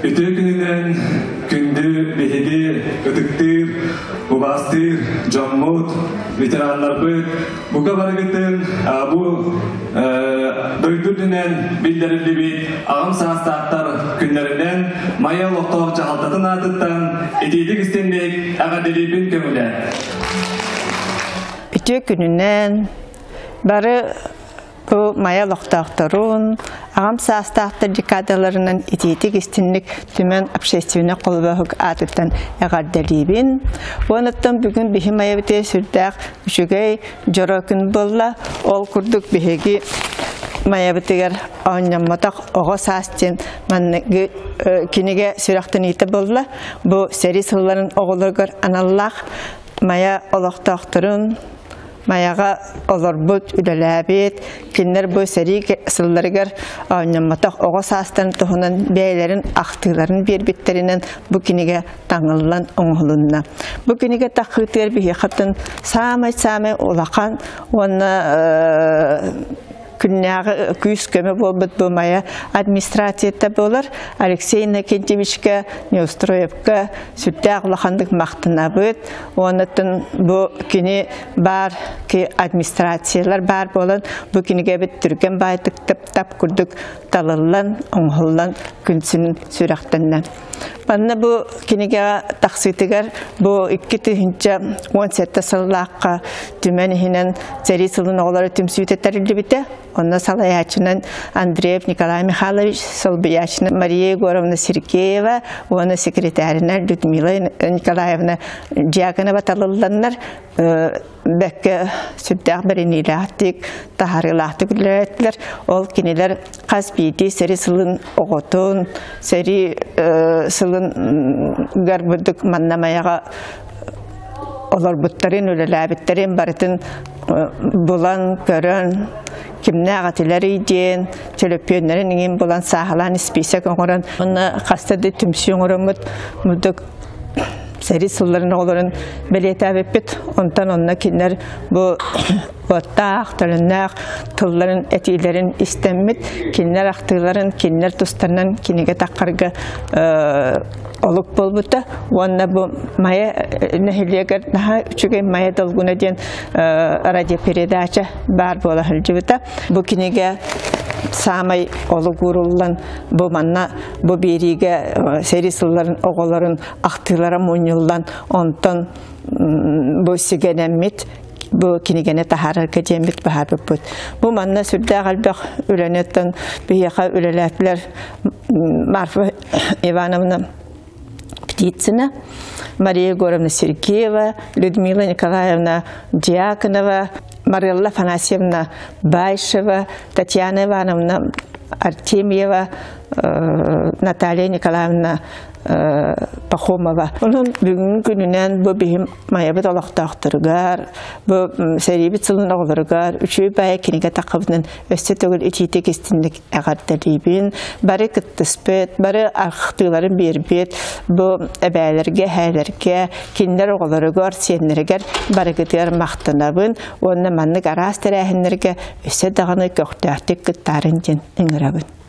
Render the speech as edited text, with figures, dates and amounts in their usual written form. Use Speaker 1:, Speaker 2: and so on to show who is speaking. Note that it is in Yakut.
Speaker 1: Үтүө күнүнэн күндү биһиги ытыктыыр, убаастыыр дьоммут, ветераннарбыт, бука барыгытын бу дойду үрдүнэн биллэриллибит аҕам саастаахтар күннэринэн Майа олохтоох дьаһалтатын аатыттан итиитик истинник эҕэрдэлиирбин көҥүлэ.
Speaker 2: Үтүө күнүнэн бары Бу Майа олохтоохторун, аҕам саастаахтар декадаларынан итиитик-истинник түмэн общественнай холбоһук аатыттан эҕэрдэлиибин. Уонуттан бүгүн биһи Майабытыгар сүрдээх үчүгэй дьоро күн буолла. Ол курдук биһиги Майабытыгар оонньоммотох оҕо саас диэн манныгы кинигэ сүрэхтэниитэ буолла. Бу сэрии сылларын оҕолоругар аналлаах Майа олохтоохторун Майаҕа олорбут, үлэлээбит, кинилэр бу сэрии сылларыгар оонньоммотох оҕо саастарын туһунан бэйэлэрин ахтыыларын биэрбиттэринэн бу кинигэ таҥыллан оҥоһулунна. Бу кинигэ таххыытыгар биһиэхэ саамай-саамай улахан уонна күннээҕи күүс-көмө буолбут бу Майа администрацията буолар. Алексей Иннокентьевичка, Неустроевка сүрдээх улаханнык махтанабыт. Оннуттан бу кини баар ки администрациялар баар буолан бу кинигэбит түргэн баайтык тап курдук талыллан, оҥоһуллан күн сирин сүрэхтэннэ. Манна бу кинигэҕэ тахсыытыгар бу 2017 сыллаахха түмэн иһинэн сэрии сылын оҕолоро түмсүүтэ тэриллибитэ. Онно салайааччынан Андреев Николай Михайлович, солбуйааччынан Мария Егоровна Сергеева уонна секретаринан Людмила Николаевна Дьяконова талылланнар бэккэ сүрдээх бэриниилээхтик, таһаарыылаахтык үлэлээтилэр. Ол кинилэр хас биирдии сэрии сылын оҕотун, сэрии сылын гарбырдык манна Майаҕа олорбуттарын, үлэлээбиттэрин барытын булан, көрөн, кимнээх этилэрий диэн, төлөпүөннэрин иҥин булан сааһылаан испиисэк оҥорон, уонна хаста да түмсүү оҥороммут мудук сэрии сылларын оҕолорун бэлиэтээбиппит. Онтон онно кинилэр бу уоттаах, төлөннөөх тылларын, этиилэрин истэммит, кинилэр ахтыыларын, кинилэр тустарынан кинигэ таххарга олук буолбута. Уонна бу Майа нэһилиэгэр наһаа үчүгэй Майа долгуна диэн радиопередача баар буола сылдьыбыта. Бу кинигэ саамай олук ууруллан бу манна бу биэриигэ сэрии сылларын оҕолорун ахтыылара мунньуллан онтон бу сигэнэммит бу кинигэни таһаарарга диэммит баһаарбыппыт. Бу манна сүрдээх элбэх үлэни оттон биһиэхэ үлэлээтилэр Марфа Ивановна Птицына, Мария Егоровна Сергеева, Людмила Николаевна Дьяконова, Марилла Афанасьевна Байшева, Татьяна Ивановна Артемьева, Наталья Николаевна Пахомова. Онон бүгүҥҥү күнүнэн бу биһим Майабыт олохтоохторугар, бу сэриибит сылын оҕолоругар үчүгэй баайа кинигэ таххабытынан өссө төгүл итиитик истинник эҕэрдэлиибин. Бары кыттыспыт, бары ахтыыларын биэрбит бу эбээлэргэ, эһээлэргэ, кинилэр оҕолоругар, сиэннэригэр барыгытыгар махтанабын уонна маннык араас тэрээһиннэргэ өссө даҕаны көхтөөхтүк кыттаарын диэн ыҥырабын.